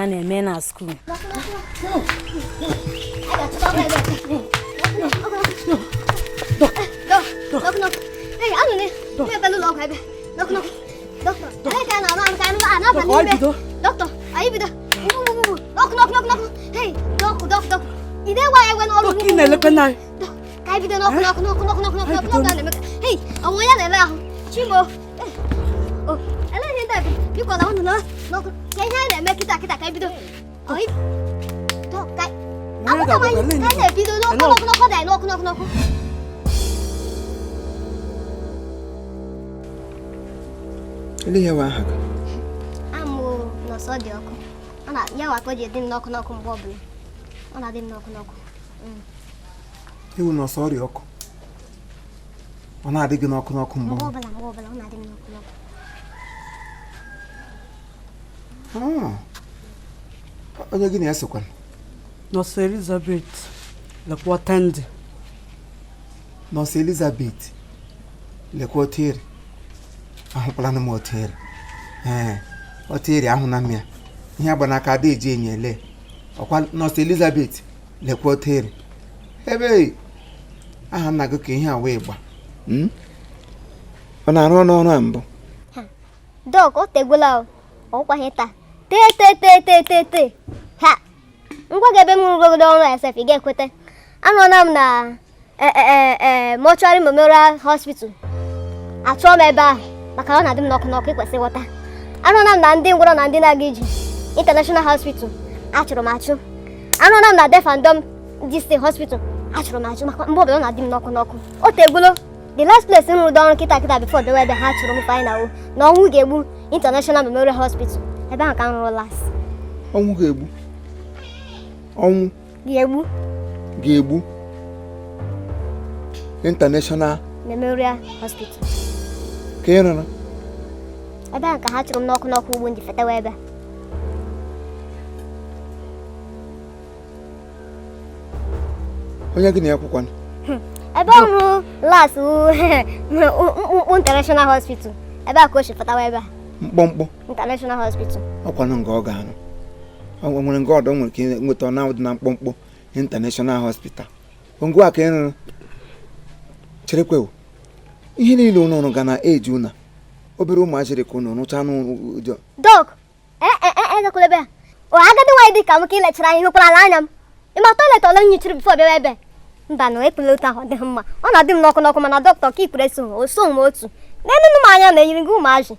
a na-eme na school. Ele ihe wa aha gị? Amụ nọọsụ dị ọkụ. Ọ na ya wa ka o ji dị m n'ọkụ n'ọkụ mgbe ọbụla. Ọ na-adị m n'ọkụ n'ọkụ. Iwu nọọsụ ọrịa ọkụ. Ọ na-adị gị n'ọkụ n'ọkụ mgbe Mgbe ọbụla mgbe ọbụla ọ na-adị m n'ọkụ n'ọkụ. Onye gị na-esokwa? Nọọsụ Elizabeth lekwa otendị. Nọọsụ Elizabeth lekwa otere. Ahụkwala m otere. Ee, otere ahụ na mmịa. Ihe agba n'aka ada eji enyo ele. Ọkwa Nọọsụ Elizabeth lekwa otere. Ebe aha nna gị ka ihe a wee gba. Ọ na-arụ ọnụ ọrụ a mbụ? Dọk, o tegwela ọkwaghị taa. Tee tee tee tee tee tee. Ha! Ngwa gị ebe m rụgodo ọrụ SF, ị ga-ekweta. Anọla m na Mortuary Memorial Hospital. Achọọ m ebe ahụ maka na ọ na-adị m n'ọkụ n'ọkụ ịkwesị ịghọta. Anọla m na ndị ngwọrọ na ndị na-aga ije International Hospital. Achụrụ m achụ. Anọla m na Deaf and Dumb District Hospital. Achụrụ m achụ maka mgbe ọbụla ọ na-adị m n'ọkụ n'ọkụ. O tegwulo. The last place m rụdo ọrụ kịta kịta before bewe ebe ha chụrụ m final na ọnwụ ga-egbu International Memorial Hospital. Ebe ahụ ka m rụrụ last. Ọnwụ ga-egbu? Ọnwụ ga-egbu? Ga-egbu International Memorial Hospital. Ka ị rụrụ? Ebe ahụ ka ha chụrụ m n'ọkụ n'ọkụ ugbo ndị fetewa ebe. Onye gị na ya kwụkwanụ? Ebe ọ rụrụ last mkpụmkpụ International Hospital. Ebe a ka o si fetawa ebe a. Mkpọmkpọ? International Hospital. Ọkwanụ nga ọ ga-arụ. Ọ nwere nga ọdọ nwere ka nweta ọ na-adị na mkpọmkpọ International Hospital. Ngwa ka ị rụrụ. Cherekwe, ihe niile unu rụga na eji una obere ụmụazị dị ka unu rụcha n'ụjọ. Dọk, ezekwala ebe a. O agadi nwaanyị dị ka m ka ị lechara anya hụkwara ala anya m. Ị ma toilet ole m nyichiri before bịawa ebe? Mba na ekwula otu ahụ ọ dịghị mma. Ọ na-adị m n'ọkụ n'ọkụ mana dọkịta ka ikwere so o so m otu. N'enunu m anya na-eyiri gị ụmụazị.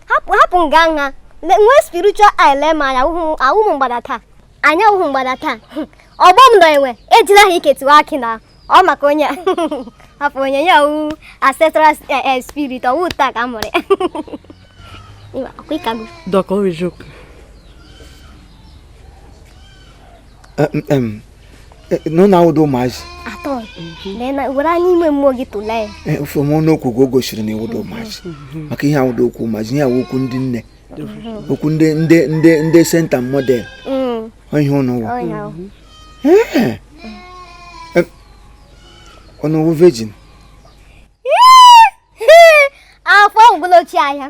Hapụ nga nha. Nwee spiritual eye lee m anya ahụ m mgbada taa. Anya ahụhụ mgbada taa. Ọgbọ m nọ enwe ejila ha ike tiwa akị na ọ maka onye hapụ onye ya wụ ancestral spirit ọwụ taa ka m mụrụ ya. Ọkwa ịkago. Dọk, ọ bụ eziokwu. Na ụnụ awụdo ụmụazị. Atọ. Were anya ime mmụọ gị tụlee ya. Ofe m ọnụ okwu gị o gosiri na ịwụdo ụmụazị. Maka ihe awụdo okwu ụmụazị, ihe awụ okwu ndị nne. Okwu ndị ndị ndị ndị senta model. Ihe ụnụ wụ. Ọnụ wụ virgin. Afọ ọgwụgwụla ochie ahịa.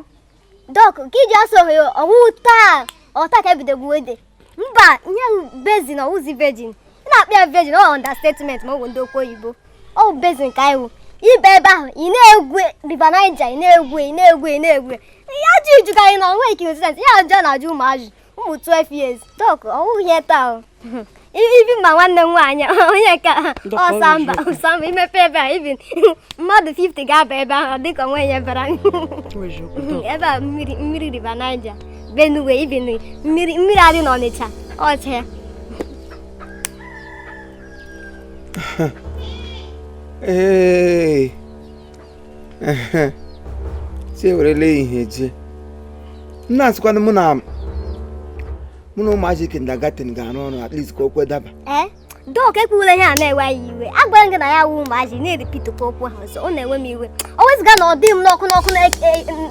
Dọk, ka iji asọ ohe ọwụ taa ọta ka ebido gbuo ede. Mba, ihe bezin ọwụzi virgin. Ị na-akpọ ya virgin ọ understatement ma ọ bụ ndị okwu oyibo. Ọ bụ bezin ka iwu. Ibe ebe ahụ ị na-egwe River Niger, ị na-egwe ị na-egwe ị na-egwe. Ya ajụ ijuga anyị na onwe ike ozizent ya ajụ na-ajụ ụmụazị ụmụ 12 years. Dọk, ọwụ ihe taa o. Ibi ma nwanne m nwaanyị onye ka ọsamba ọsamba imepe ebe a ibi mmadụ 50 ga-aba ebe ahụ dịka onwe ya bara ebe a mmiri mmiri River Niger Benue ibi mmiri mmiri adị n'Ọnịcha ọcha ya. Ee, chi ewerela ihe jee. Nna asịkwanụ mụ na ụmụazị kindergarten ga-arụ ọrụ at least ka o kwe daba. Dọk, ekwuwela ihe a na-ewe anyị iwe. Agwara m gị na ya wụ ụmụazị na-eripitukwa okwu ha ọzọ, ọ na-ewe m iwe. O wezụga na ọ dị m n'ọkụ n'ọkụ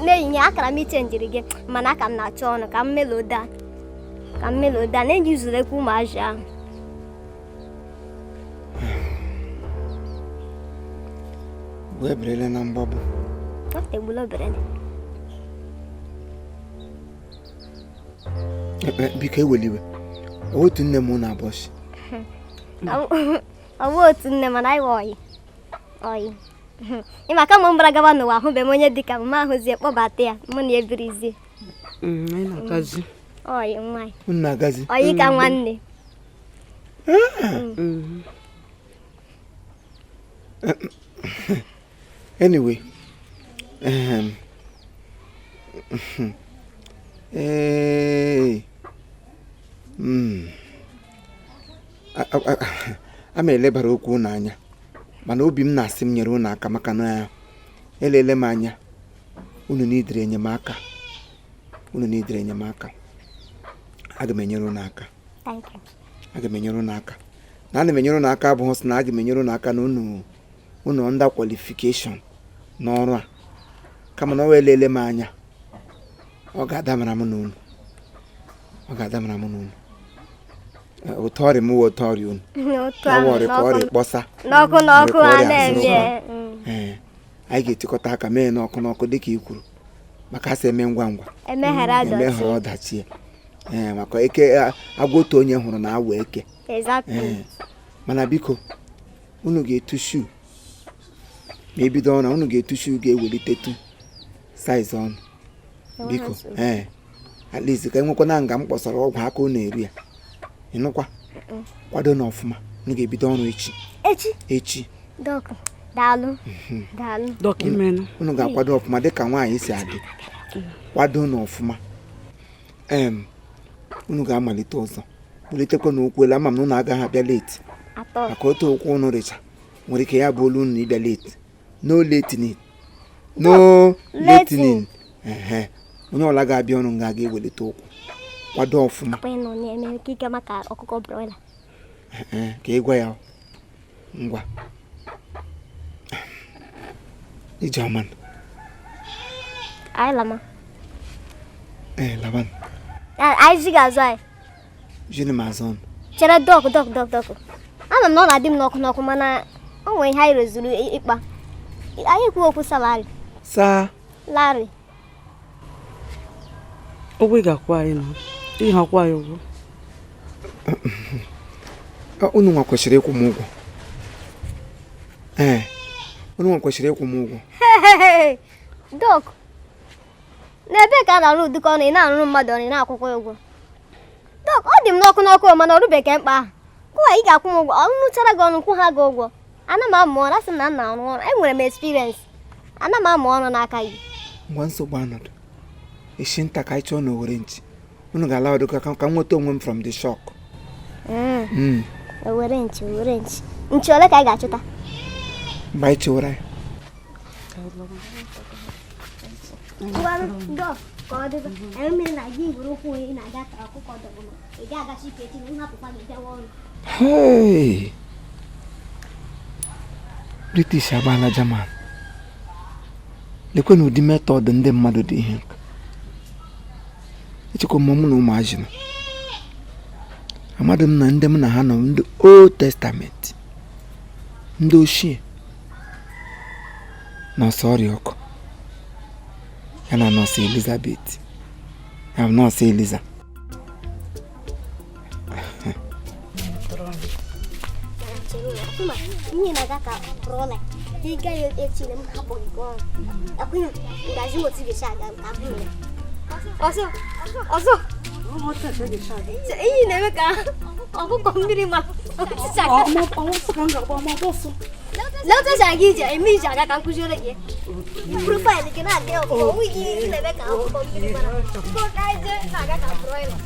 na-eyinye akara m iche njiri gị mana aka m na-achọ ọnụ ka m meloda ka m meloda na-eji zuru ekwu ụmụazị ahụ. Wee berele na mgbagbu. Ọ tegbula obere. Biko ewela iwe, otu nne m na abọchị. Ọ bụ otu nne, mana anyị ọyị ọyị. Ịma kama m gbara gaba n'ụwa, ahụbeghị m onye dịka m, ma ahụzie kpọbata ya, mụ na ebirizie. Anyị na-agazi. Ọyị nwaanyị. Unu na-agazi? Ọyị ka nwanne. Anyway, ee, a ma elebara okwu unu anya, mana obi m na-asị m nyere unu aka, maka na elele m anya unu n'idiri enyemaka, unu n'idiri enyemaka. Aga m enyere unu aka. Thank you. Aga m enyere unu aka. Na ana m enyere unu aka abụghị sị na aga m enyere unu aka na unu unu under qualification n'ọrụ a, kama na ọ wee lele m anya, ọ ga-adamara m n'unu, ọ ga-adamara m n'unu. Otu ọrịa m wee otu ọrịa unu. Otu ahụ. Ọrịa ka ọrịa kpọsa n'ọkụ n'ọkụ ọrịa a ka ọrịa na-eme. azụrụ. Ee, anyị ga-etikọta aka mee n'ọkụ n'ọkụ dịka i kwuru, maka asị eme ngwa ngwa emeghara emeghara ọdachi. Ọdachi. Ee, maka eke agwa otu onye hụrụ na awa eke. Exactly. Ee, mana biko unu ga-etushu ma ebido ọrụ, unu ga-etushu, ga-ewelitetu size ọnụ, biko. Ee, at least ka enwekwana nga m kpọsara ọgwụ aka unu eri ya. Ịnụkwa, kwado na ọfụma, unu ga-ebido ọrụ echi. Echi? Echi. Doc, daalụ, daalụ. Doc, imenụ. Unu ga-akwado ọfụma dịka nwaanyị si adị, kwado na ọfụma. Unu ga-amalite ọzọ bulitekwa na okwu elu. Ama m na unu agaghị abịa late. Atọ. Maka otu okwu unu rịcha nwere ike ya bụ olu unu ịbịa late. No latening, no latening. Ehe, onye ọbụla ga-abịa ọrụ nga ga-ewelite ụkwụ, kwado ọfụma. Akpa ịnọ na-eme ka ike maka ọkụkọ broiler. Ee, ka ị gwa ya ngwa ijeọma. Anyị lama. Ee, laban. Anyị zi ga-azụ anyị. Jini m azụ ọnụ. Chere, Doc, Doc, Doc, Doc, ama m na ọ na-adị m n'ọkụ n'ọkụ, mana o nwere ihe anyị rezuru ịkpa. Anyị ekwu okwu salary. Saa. Larry. Ụgwọ ị ga-akwụ anyị na ihe akwụ anyị ụgwọ. Unu nwa kwesịrị ịkwụ m ụgwọ. Ee, unu nwa kwesịrị ịkwụ m ụgwọ. Doc, n'ebe ka a na-arụ ụdịka ọrụ ị na-arụrụ mmadụ ọrụ, ị na-akwụkwọ ụgwọ? Doc, ọ dị m n'ọkụ n'ọkụ, mana ọrụ bekee mkpa ahụ kwụwa ị ga-akwụ m ụgwọ. Ọ rụchara gị ọrụ, kwụ ha gị ụgwọ. Ana m amụ ọrụ, asị m na m na-arụ ọrụ, enwere m experience, ana m amụ ọrụ n'aka gị. Ngwa, nsogbu anọdụ. Eshi nta ka anyị chọọ na owere nchi unu ga-ala ọdụ ka m nweta onwe m from the shock. Owere nchi, owere nchi, nchi ole ka anyị ga-achụta? Mgbe anyị chewara ya. Doc, ka ọ dịba anyị mere na gị gwere ụkwụ ị na-aga ka ọkụkọ dọbụ, ma ị ga-agachi ike echi na nhapụkwa gị bịawa ọrụ. Hey! British agbaala German. Lekwe na ụdị method ndị mmadụ dị ihe nka. Echekwa m mụ na ụmụazị nọ, amadị m na ndị m na ha nọ ndị Old Testament, ndị ochie, nọọsụ ọrịa ọkụ ya na nọọsụ Elizabeth ya bụ nọọsụ Eliza. Chere, ihe na-aga ka broiler, ị gaghị echi na m hapụ gị ọrụ akwụghị ngazi m otu ga-esi aga ka abụ ya ọzọ ọzọ. Iyi na-eme ka ọkụkọ mmiri ma lee otu esi aga ije eme ije aga ka m kụziere gị profile gị na-aga ọkụkọ onwe gị. Ị na-eme ka ọkụkọ mmiri mara ka anyị jee na-aga ka broiler.